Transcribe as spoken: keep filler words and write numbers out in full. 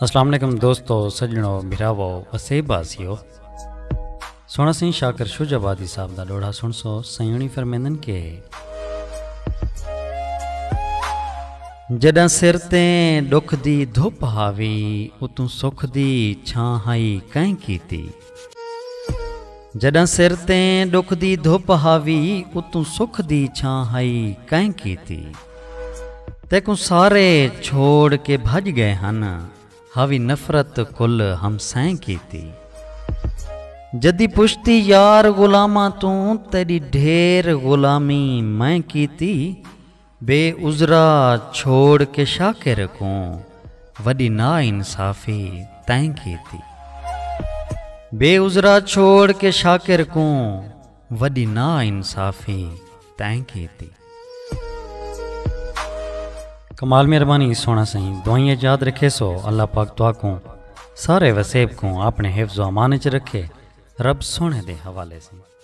السلام علیکم دوستو، سڄݨو، بھراوو، وسیب واسیو۔ سوہݨا سئیں شاکر شجاع آبادی صاحب دا ݙوہڑا سݨسو۔ سئیں ہوݨی فرمیندن کہ جݙاں سر تے ݙکھ دی دھپ ہاوی، اتوں سکھ دی چھاں ہائی کئیں کیتی۔ جݙاں سر تے ݙکھ دی دھپ ہاوی، اتوں سکھ دی چھاں ہائی کئیں کیتی۔ تیکوں سارے چھوڑ کے بھڄ ڳئے ہن، ہاوی نفرت کل ہمسائیں کیتی۔ جدی پشتی یار غلاماں توں، تیݙی ڈھیر غلامی میں کیتی۔ بے عذرا چھوڑ کے شاکر کوں، وݙی نا انصافی تیں کیتی۔ بے عذرا چھوڑ کے شاکر کوں، وݙی نا انصافی تیں کیتی۔ کمال مہربانی سوہݨا سئیں، دعائیں یاد رکھیسو، اللہ پاک تہاکوں سارے وسیب کوں اپݨے حفظ و امان اچ رکھے۔ رب سوہݨے دے حوالے سئیں۔